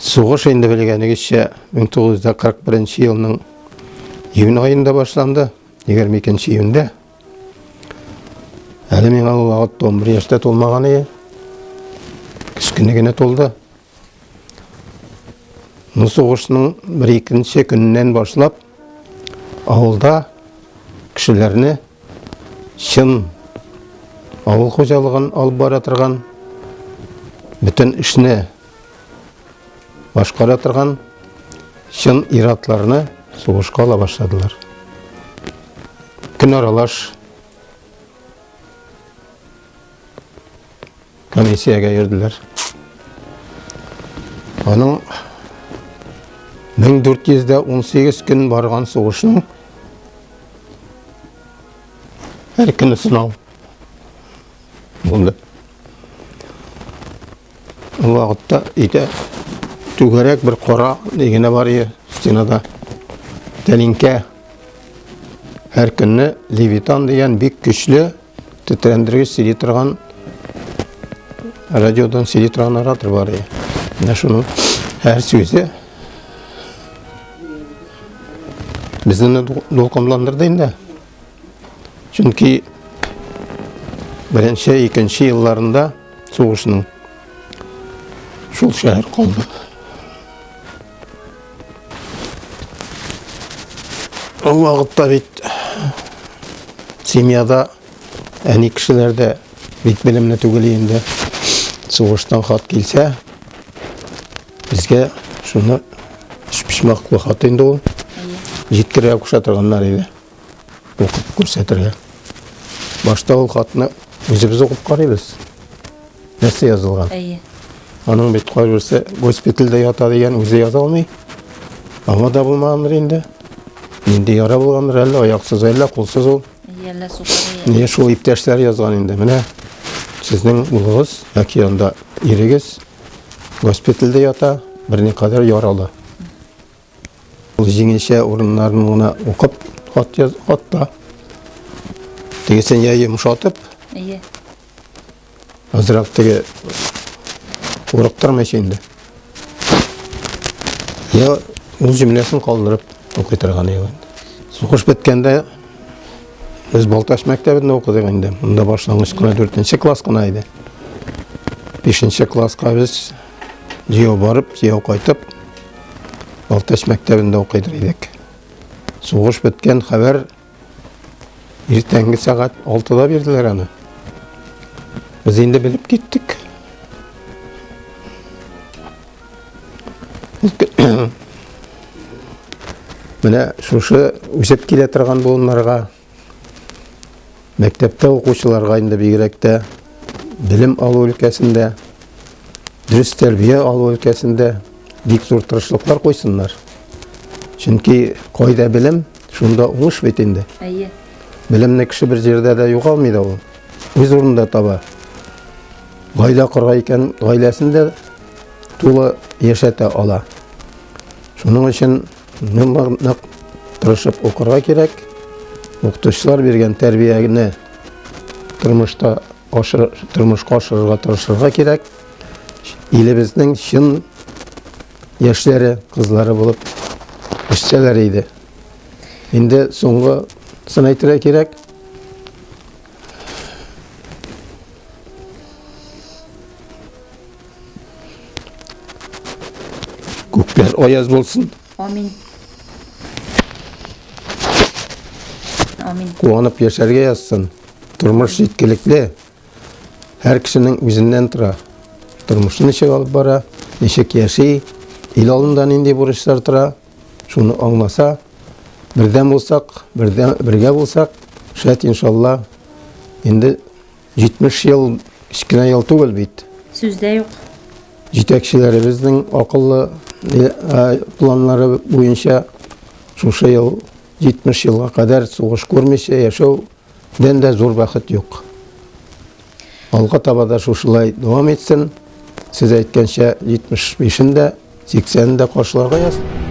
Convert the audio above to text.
Сугыш инде белгәнегезчә 1941 елның июнь аенда башланды, 22 июньдә. Әле миңа ул вакытта 11 яшьтә тулмаган иде. Кечкенә генә тулды. Ну, сугышның бер икенче көненнән башлап авылда кешеләрне чын авыл хуҗалыгын алып бара торган, бөтен эшне башкара торган чын иратларны сугышка ала башладылар. Көн аралаш комиссиягә йөрделәр. Аның 1418 көн барган сугышның һәр көне сынау булды. Ул вакытта өйдә түгәрәк бер кара генә бар иде стенада. Тәлинкә. Һәр көнне Левитан дигән бик көчле тетрәндергеч сөйли торган радиодан сөйли торган оратор бар иде. Менә шуның һәр сүзе безне дулкынландырды инде. Чөнки беренче, икенче елларында сугышның шул шәһәр калды. Ул вакытта бит семьяда әни кешеләр дә бик белемле түгел инде. Сугыштан хат килсә, безгә шуны өчпочмаклы хат инде ул. Җиткерергә куша торганнар иде. Укып күрсәтергә. Башта ул хатны үзебез укып карыйбыз. Нәрсә язылган? Әйе. Аның бит кайберсе госпитальдә ята дигән үзе яза алмый. Аңа да булмагандыр инде. Нинди яра булгандыр, әллә аяксыз, әллә кулсыз ул. Әйе, әллә сукыр. Нигә шул иптәшләр язган инде. Менә сезнең улыгыз яки анда ирегез госпитальдә ята, берникадәр яралы. Ул җиңелчә урыннарын гына укып, хат яз, хатта. Тегесен я йомшатып, Әйе. Азрак теге курыктырмыйча инде. Я ул җөмләсен калдырып укый торган иде. Сугыш беткәндә без Балтач мәктәбендә укыдык инде. Монда башлангыч кына 4 класс кына иде. 5 класска без җәяү барып, җәяү кайтып Балтач мәктәбендә укыйдыр идек. Сугыш беткән хәбәр иртәнге сәгать 6-да бирделәр аны. Без инде белеп киттек. Менә шушы үсеп килә торган буыннарга, мәктәптә укучыларга инде бигрәк тә белем алу өлкәсендә, дөрес тәрбия алу өлкәсендә бик зур тырышлыклар куйсыннар. Чөнки кайда белем, шунда уңыш бит инде. Әйе. Белемне кеше бер җирдә дә югалмый да ул. Үз урынында таба. Гаилә корга икән, гаиләсен дә тулы яшәтә ала. Шуның өчен нык тырышып укырга кирәк. Укытучылар биргән тәрбияне тормышта ашыр, тормышка ашырырга тырышырга кирәк. Илебезнең чын яшьләре, кызлары булып үссәләр иде. Инде соңгысын әйтергә кирәк. Күкләр аяз булсын. Амин. Амин. Куанып яшәргә язсын. Тормыш җиткелекле. Һәр кешенең үзеннән тора. Тормышны ничек алып бара, ничек яши, ил алдында нинди бурычлар тора, шуны аңласа, бердәм булсак, бердәм бергә булсак, шәт иншалла, инде 70 ел кечкенә ел түгел бит. Сүз дә юк. Җитәкчеләребезнең акыллы планнары буенча шушы ел 70 елга кадәр сугыш күрмичә яшәүдән дә зур бәхет юк. Алга таба да шушылай дәвам итсен. Сез әйткәнчә 75-ен дә, 80-ен дә каршыларга язсын.